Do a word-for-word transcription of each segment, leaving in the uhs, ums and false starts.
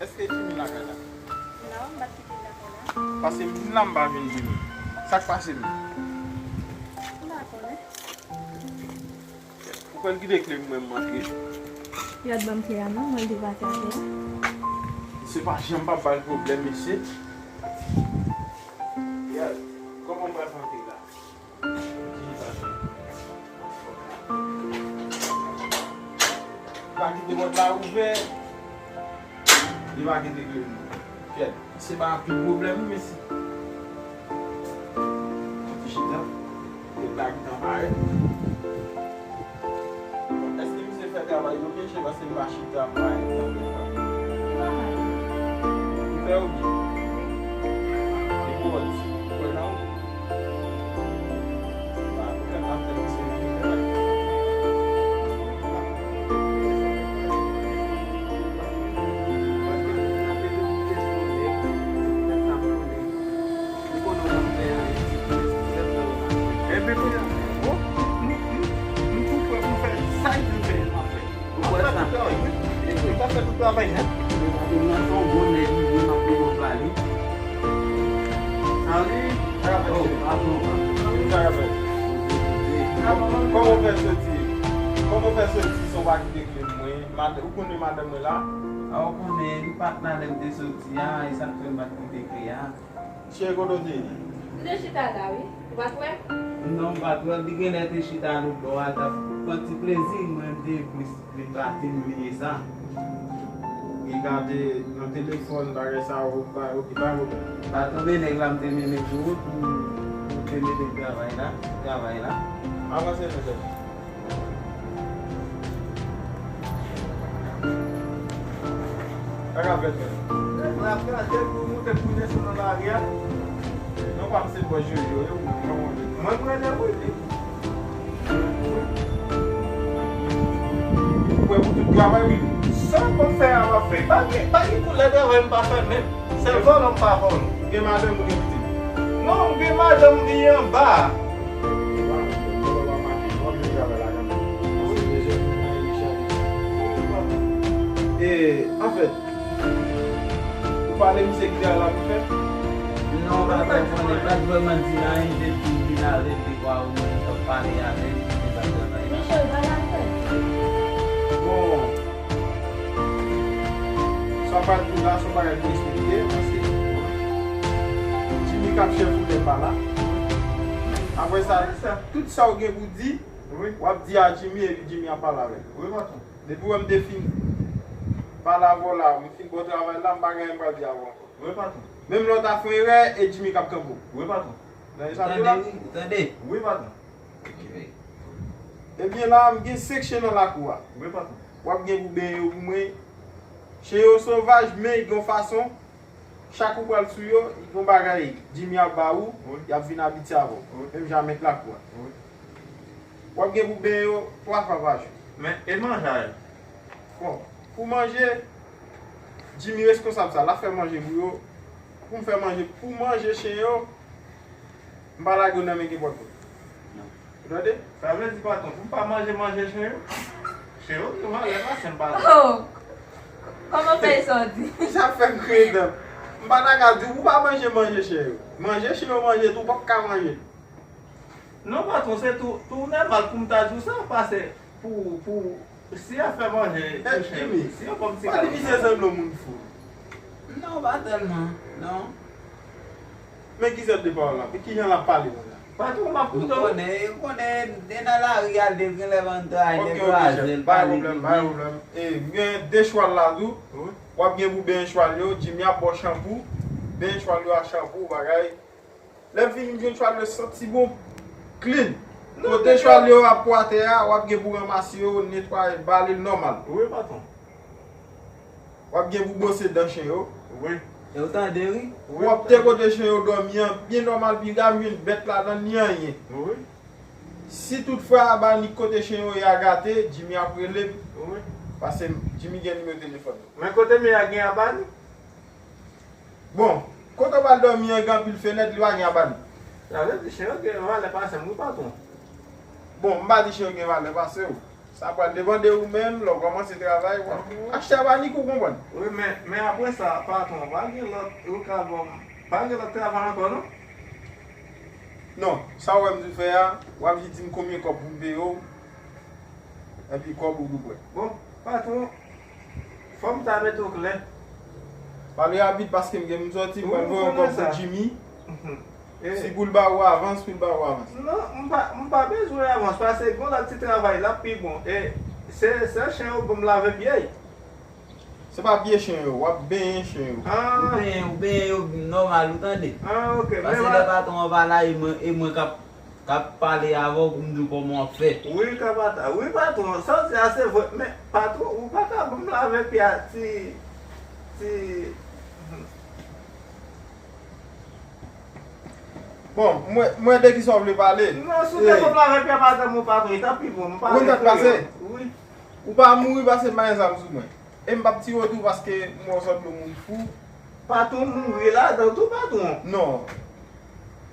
Èske Jimmy lakay la? Non, m pa t kite l lakay la. Pase m vin la, m pa jwenn Jimmy. Sa k pase menm? M pa konnen. Ou kwè l kite kle m, mwen m antre? Yo t ban m kle a non, mwen l te pati atè a. Misye pa janm pa bay pwoblèm, mesye. Kòman m pral antre la? Ki sa se? Pa kite pòt la ouvè. Li pa kite kle m. Kèt, se pa anpil pwoblèm, mesye. Ti chita. Kèt la gentan parèt. Èske misye fè travay yo byen, chè, paske m pa chita, m pa egzanp, m fè yo byen. Li pou wè misye. Ou wè nan ou. Epi kounye a, bon, nou, nou, nou tou prè pou fè sa l di fè, n ap fè. Ou wè sa? N ap fè tout travay nèt. Li pa te nan son bon nèg, li, li m ap pran ba li. Salut. Oh, pardon. Kòman w fè soti? Kòman w fè soti san w pa kite kle mwen? Mad-, ou konnen madanm mwen la? A, ou konnen, li pa t la lè m te soti a, e sa k fè m pa t kite kle a. Cheri, kote w te ye? M te chita la, wi. Ou pa t wè? Non, m pa t wè l. Li genlè te chita lòtbò a, l t ap pran ti plezi, mwen m te plis vin pati, m bliye sa. Li ka te nan telefòn, bagay sa yo, pa, ok, pa pwoblèm. Pa tonbe nèg la, m te mennen pou ou, pou, pou te mennen travay la, travay la. Avanse, mesye. Sa k ap fèt menm? Nèg la ap gade pou moute pou desann nan lari a. Non, pa m se bò Jojo, yo, mwen, mwen, mwen, mwen, mwen. Ou prè pou tout travay, wi. Sa m konn fè a, m ap fè. Pa gen, pa gen koulè travay m pa fè menm. Sèl vòlò m pa vòlò. Ou gen madanm, ou gen pitit? Non, m gen madanm, li anba. E, anfèt, ou pale misye ki travay la pou fè? Non, pa t vrèman, pa t vrèman di l anyen, m te di m vin avè l, te kwa ou menm t ap pale avè l, li te pa travay la. Michel, pale avè l. Bon, sa w pral di la, se yon bagay ki esplike, paske Jimmy k ap chèf ou lè pa la. Apre sa, tout sa w gen pou di, w ap di a Jimmy, epi Jimmy ap pale avè l. Wi, patwon. Depi w wè m te fin pale avè w la, m fin ba w travay la, m pa gen anyen m pral di a ou ankò. Wi, patwon. Menm lè w ta fè erè, e Jimmy k ap kanpe w. Wi, patwon. Tande, wi, tande. Wi, patwon. Ebyen la, m gen senk chen nan lakou a. Wi, patwon. W ap gen pou benyen yo pou mwen. Chen yo sovaj, men gen yon fason, chak ou pral sou yo, gen yon bagay Jimmy ap ba ou, wi, y ap vin abitye avè w. Wi. Menm jan ak lakou a. Wi. W ap gen pou benyen yo twa fwa pa jou. Men, e manje a? Bon, pou manje, Jimmy reskonsab sa, l ap fè manje pou yo. Pou m fè manje, pou manje chen yo, m pa lage yo nan men kenpòt moun. Non. Ou tande? Sa vle di, patwon, pou m pa manje manje chen yo? Chen yo gen valè pase m, patwon. Oh! Kòman fè sa w di? Sa fè m griyen dan. M pa ta ka di w pou w pa manje manje chen yo. Manje chen yo manje tou, w p ap ka manje. Non, patwon, se tou, tou nòmal pou m ta di w sa, paske pou, pou, si y ap fè manje pou chen yo, si yo ban m ti kado. Jimmy, pa di misye sanble yon moun fou. Non, pa tèlman, non. Men ki sèt de pawòl la, men ki jan l ap pale konsa? Patwon, m ap koute w. Ou konnen, ou konnen, de nan lari a, de gen lè vann tray, de kraze l, pale pibyen. Ok, ok, chèf, pa gen pwoblèm, pa gen pwoblèm. E, m gen de chwal la tou. Wi. W ap gen pou benyen chwal yo, Jimmy ap ba w chanpou, benyen chwal yo a chanpou, bagay. Lè m fini, m jwenn chwal yo santi bon, clean. Kote chwal yo ap pou atè a, w ap gen pou ranmase yo, netwaye, bale l nòmal. Wi, patwon. W ap gen pou bwose dan chen yo. Wi. E w tande, wi. W ap te kote chen yo dòmi an, byen nòmal, piga m jwenn bèt ladan l, ni anyen. Wi. Si toutfwa, abanik kote chen yo ye a gate, Jimmy ap rele m. Wi. Paske Jimmy gen nimewo telefòn mwen. Men kote m ye a gen abanik? Bon, kote w pral dòmi an gen anpil fenèt, li pa gen abanik. Sa vle di chen yo gen valè pase m wi, patwon. Bon, m pa di chen yo gen valè pase w. Sa pral depann de ou menm, lè w kòmanse travay, w ap achte abanik ou, konprann. Wi, men, men apre sa, patwon, pa gen lòt, ou ka ban m, pa gen lòt travay ankò, non? Non, sa w wè m di w fè a, w ap jis di m konbyen kòb pou m peye w, epi kòb ou dwe pran. Bon, patwon, fò m ta mete w klè. Pale rapid paske m gen pou m sòti, m pral voye yon kòb pou Jimmy. Si pou l ba ou avans, pou l ba ou avans. Non, m pa, m pa bezwen avans, paske gen yon lòt ti travay, l ap pi bon. E se, se chen yo pou m lave pye y. Se pa pye chen yo, w ap benyen chen yo. Ou benyen, ou benyen yo nòmal, ou tande? Ah, ok. Paske lè patwon an pa la, e mwen, e mwen k ap, k ap pale avè w pou m di w kòman w ap fè. Wi, kapata. Wi, patwon. Sa w di a, se vre. Men, patwon, ou pa ka ban m lave pye a ti, ti. Bon, mwen, mwen de kisa w vle pale? Non, si w te ban m lave pye a madanm ou, patwon, e t ap pi bon. M pa vle kriye. Wi. Ou pa mouri paske m pa gen zam sou mwen. E m p ap tiye w tou paske m wè w sot dlo moun fou. Patwon mouri ladan tou, patwon. Non.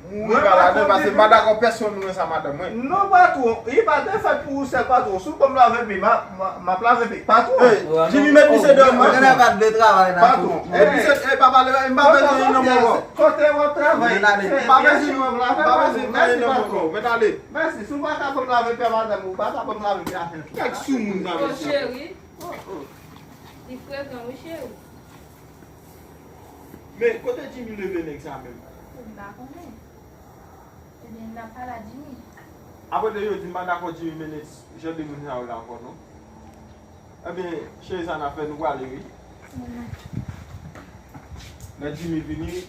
Mouri pa ladan paske m pa dakò pèsonn wè sa madanm mwen. Non, patwon. Li pa te fèt pou ou sèl, patwon. Si w ban m lave pye, m a, m a, m ap lave pye. Patwon. Hey, Jimmy, met misye deyò mwen. Mwen pa vle travay la. Patwon. E misye, e pa pale, m pa bezwen li nan mwen ankò. Kote w ap travay? M pa bezwen li nan mwen ankò. Mèsi, patwon. Mèsi. Si w pa ka ban m lave pye a madanm ou, ou pa ka ban m lave pye a chen. Nèg soumoun sa, mesye. Oh, cheri. Oh, oh. Li frekan wi, cheri. Men, kote Jimmy leve nèg sa menm? M pa konnen. Ebyen, n ap pale a Jimmy. Apre de yo di m pa dakò Jimmy mennen jan de moun sa yo la ankò non. Ebyen, cheri, sa n ap fè, nou prale wi. Lè Jimmy vini,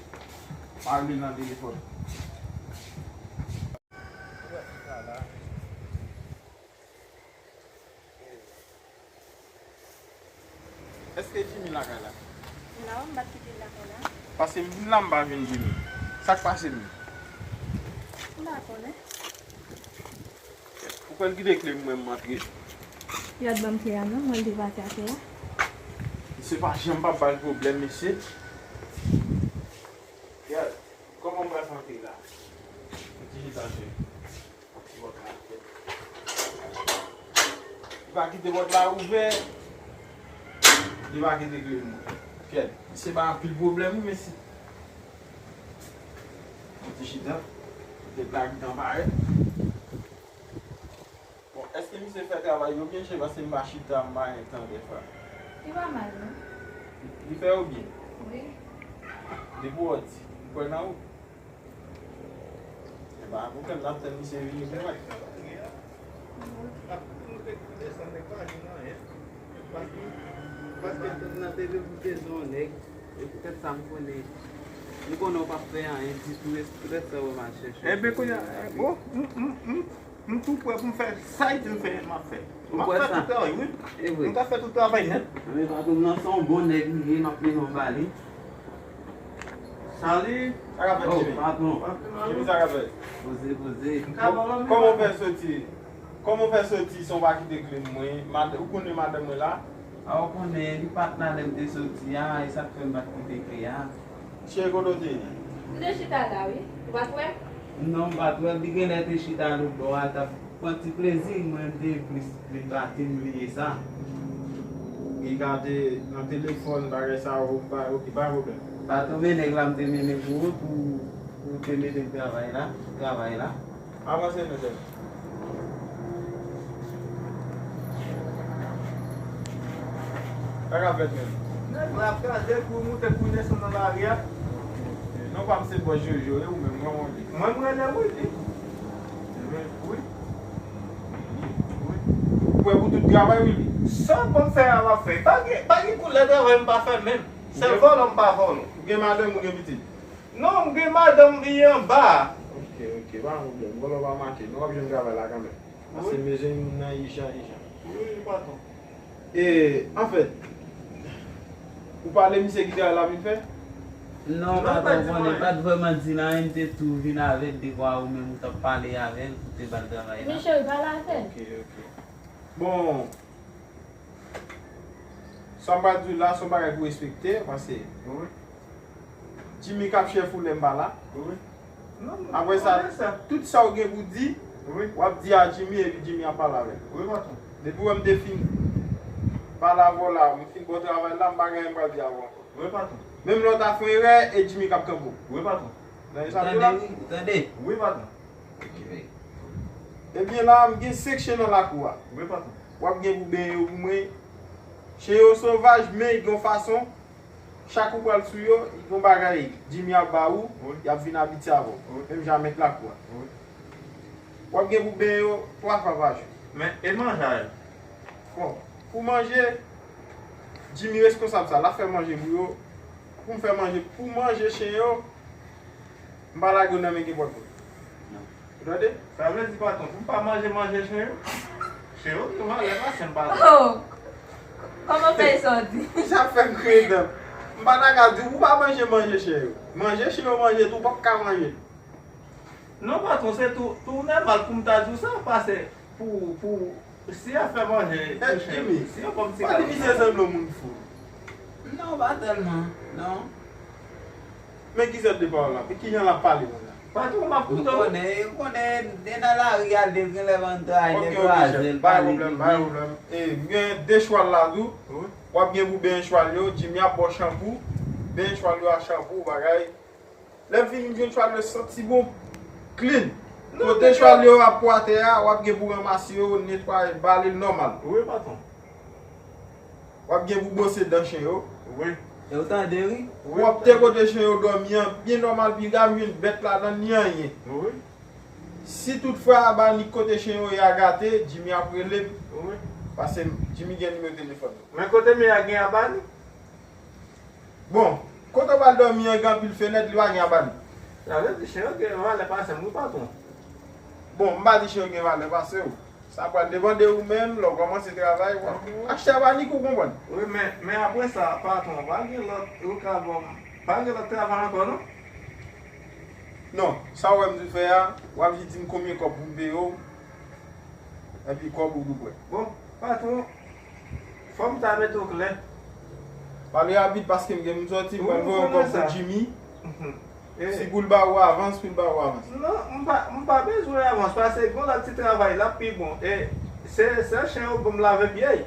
pa rele l nan telefòn. Èske Jimmy lakay la? Non, m pa t kite l lakay la. Paske m vin la, m pa jwenn Jimmy. Sa k pase menm? M pa konnen. Ou kwè l kite kle m, mwen m antre? Yo t ban m kle a non, mwen l te pati atè a. Misye pa janm p ap bay pwoblèm, mesye. Gad, kòman m pral antre la? Yon ti chita, cheri. Yon ti wòt la. Li pa kite wòt la ouvè. Li pa kite kle m. Kèt, misye bay anpil pwoblèm wi, mesye. Yon ti chita. Poutèt la gentan parèt. Bon, èske misye fè travay yo byen, cheri? Paske m pa chita, m pa gen tan dèfwa. Li pa mal non. Li fè yo byen? Wi. Depi w di, m kwè nan ou. E pa pwoblèm, n ap tann misye vini pou mwen. Paske nan te vin pou bezwen yon nèg, e poutèt sa m konnen, m konnen w p ap fè anyen ditou, e poutèt sa w al chèche. Enben kounye a, bon, m, m, m, m tou prè pou m fè sa l di m fè, m ap fè. M ap fè tout travay, wi. M ka fè tout travay nèt. Men patwon m nan se yon bon nèg li ye, m ap mennen w ba li. Salut. Sa k ap fèt, Jimmy? Patwon. Jimmy, sa k ap fèt? Poze, poze. Kòman w fè soti? Kòman w fè soti san w pa kite kle m mwen? Ou konnen madanm mwen la? A, ou konnen, li pa t la lè m te soti a, e sa k fè m pa t kite kle a. Cheri, kote w te ye? M te chita la, wi. Ou pa t wè m? Non, m pa t wè l. Li genlè te chita lòtbò a, l t ap pran ti plezi l, mwen m te plis vin pati m bliye sa. Li ka te nan telefòn, bagay sa yo, pa, ok, pa pwoblèm. Patwon, men nèg la m te mennen pou ou, pou, pou w te mete l travay la, travay la. Avanse, mesye. Sa k ap fèt menm? Nèg la ap gade pou moute pou desann nan lari a. Non pa m se bòs Jojo, e ou menm, kòman w ye? Mwen, m rele Willy. Wi. Wi. Ou prè pou tout travay, Willy? Sa w konn fè a, w ap fè. Pa gen, pa gen koulè travay m pa fè menm. Sèl vòlò m pa vòlò. Ou gen madanm, ou gen pitit? Non, m gen madanm li anba a. Ok, ok, pa gen pwoblèm. Vòlò pa make, men w ap jwenn travay la kanmenm. Paske m bezwen moun nan ijan, ijan. Wi, wi, patwon. E, anfèt, ou pale misye ki travay l ap vin fè? Non, patwon, konnen, m pa t vrèman di l anyen, m te tou vin avè l, dekwa ou menm ou t ap pale avè l, ou te ba l travay la. Men cheri, pale avè l. Ok, ok. Bon, sa m pral di w la, se yon bagay pou w respekte, paske Jimmy k ap chèf ou lè m pa la. Apre sa, tout sa w gen pou di, w ap di a Jimmy epi Jimmy ap pale avè l. Wi, patwon. Depi w wè m te fin pale avè w la, m fin ba w travay la, m pa gen anyen m pral di avè w ankò. Wi, patwon. Menm lè w ta fè yon erè, e Jimmy k ap kanpe w. Wi, patwon. Nan sa m di w la? Ou tande, wi, ou tande? Wi, patwon. Ebyen la, m gen senk chen nan lakou a. Wi, patwon. W ap gen pou benyen yo pou mwen. Chen yo sovaj, men gen yon fason, chak ou pral sou yo, gen yon bagay Jimmy ap ba ou, wi, y ap vin abitye avè w. Wi. Menm jan ak lakou a. Wi. W ap gen pou benyen yo twa fwa pa jou. Men, e manje a? Bon, pou manje, Jimmy reskonsab sa, l ap fè manje pou yo. Pou m fè manje, pou manje chen yo, m pa lage yo nan men kenpòt moun. Non. Ou tande? Sa vle di, patwon, pou m pa manje manje chen yo? Chen yo gen valè pase m, patwon. Oh! Kòman fè sa w di? Sa fè m kriye dan. M pa ta ka di w pou w pa manje manje chen yo. Manje chen yo manje tou, w p ap ka manje. Non, patwon, se tou, tou nòmal pou m ta di w sa, pase pou, pou, si y ap fè manje, eh, pou chen, Jimmy, si yo ban m ti pa di kado. Misye sanble yon moun fou. Non, pa tèlman, non. Men ki sòt de pawòl la? Men ki jan l ap pale konsa? Patwon, m ap koute w. Ou konnen, ou konnen, de nan lari a, de gen lè vann tray, nèg kraze l, pale piblik. Ok, ok, chèf, pa gen pwoblèm, pa gen pwoblèm. E, m gen de chwal la tou. Wi. W ap gen pou benyen chwal yo, Jimmy ap ba w chanpou, benyen chwal yo a chanpou, bagay. Lè m fini, m jwenn chwal yo santi bon, clean. Kote chwal yo ap pou atè a, w ap gen pou ranmase yo, netwaye, bale l nòmal. Wi, patwon. W ap gen pou bwose dan chen yo. Wi. E ou tande, wi. W ap te kote chen yo dòmi an, byen nòmal, piga m jwenn bèt ladan l, ni anyen. Wi. Si toutfwa abanik kote chen yo ye a gate, Jimmy ap rele m. Wi. Pase Jimmy gen nimewo telefòn mwen. Men kote m ye a gen abanik? Bon, kote w pral dòmi an gen anpil fenèt, li pa gen abanik. Sa vle di chen yo gen valè pase m, wi, patwon. Bon, m pa di chen yo gen valè pase w. Sa pral depann de ou menm, lè w kòmanse travay, w ap achte abanik, ou konprann. Wi, men, men apre sa, patwon, pa gen lòt, ou ka ban m, pa gen lòt travay ankò, non? Non, sa w wè m di w fè a, w ap jis di m konbyen kòb pou m peye w, epi kòb ou dwe pran. Bon, patwon, fò m ta mete w klè. Pale rapid paske m gen pou m sòti, m pral voye yon kòb pou Jimmy. Mhm. Si pou l ba ou avans, pou l ba ou avans. Non, m pa, m pa bezwen avans, paske gen lòt ti travay la pi bon. E se, se chen yo pou m lave pye.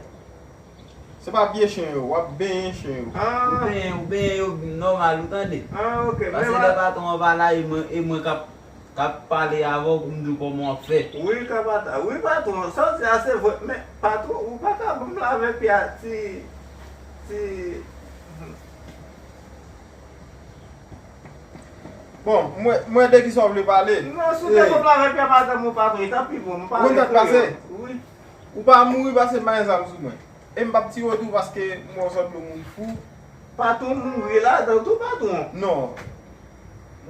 Se pa pye chen yo, w ap benyen chen yo. Ah. Ou benyen, ou benyen yo nòmal, ou tande? Ah, ok. Paske lè patwon an pa la, e mwen, e mwen k ap, k ap pale avè w pou m di w kòman w ap fè. Wi, kapata. Wi, patwon, sa w di a se vre. Men, patwon, ou pa ka ban m lave pye a ti, ti, Bon, mwen, mwen de kisa w vle pale? Non, si w te konn lave pye madanm ou, patwon, e t ap pi bon. Mwen pa vle kriye. Wi. Ou pa mouri paske m pa gen zam sou mwen. E m p ap tiye w tou paske m wè w sanble yon moun fou. Patwon mouri ladan tou, patwon. Non.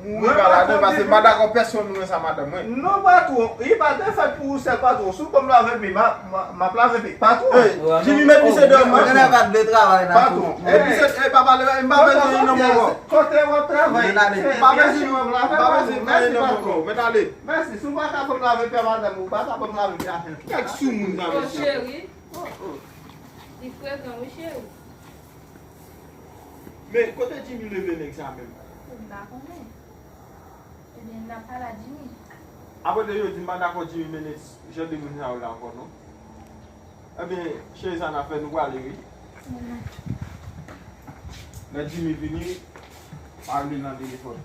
Mouri pa ladan paske m pa dakò pèsonn wè sa madanm mwen. Non, patwon, li pa te fèt pou ou sèl, patwon. Si w ban m lave pye, m a, m a, m ap lave pye. Patwon. Hey, Jimmy, met misye deyò mwen. Patwon. Hey, misye, hey, pa pale, m pa bezwen li nan mwen. Kote w ap travay? M pa bezwen li nan mwen. Mèsi, patwon. Mèsi, si w pa ka ban m lave pye madanm ou, pa ka ban m lave pye afè tou. Kèk soumoun nan mesye. Oh, cheri. Oh, oh. Li frekan, wi, cheri. Men, kote Jimmy leve nèg sa menm? M pa konnen. Ebyen, n a pale a Jimmy. Apre de yo di m pa dakò Jimmy mennen jan de moun sa yo la ankò, non. Ebyen, cheri, sa n ap fè, nou prale, wi. Lè Jimmy vini, pa rele l nan telefòn.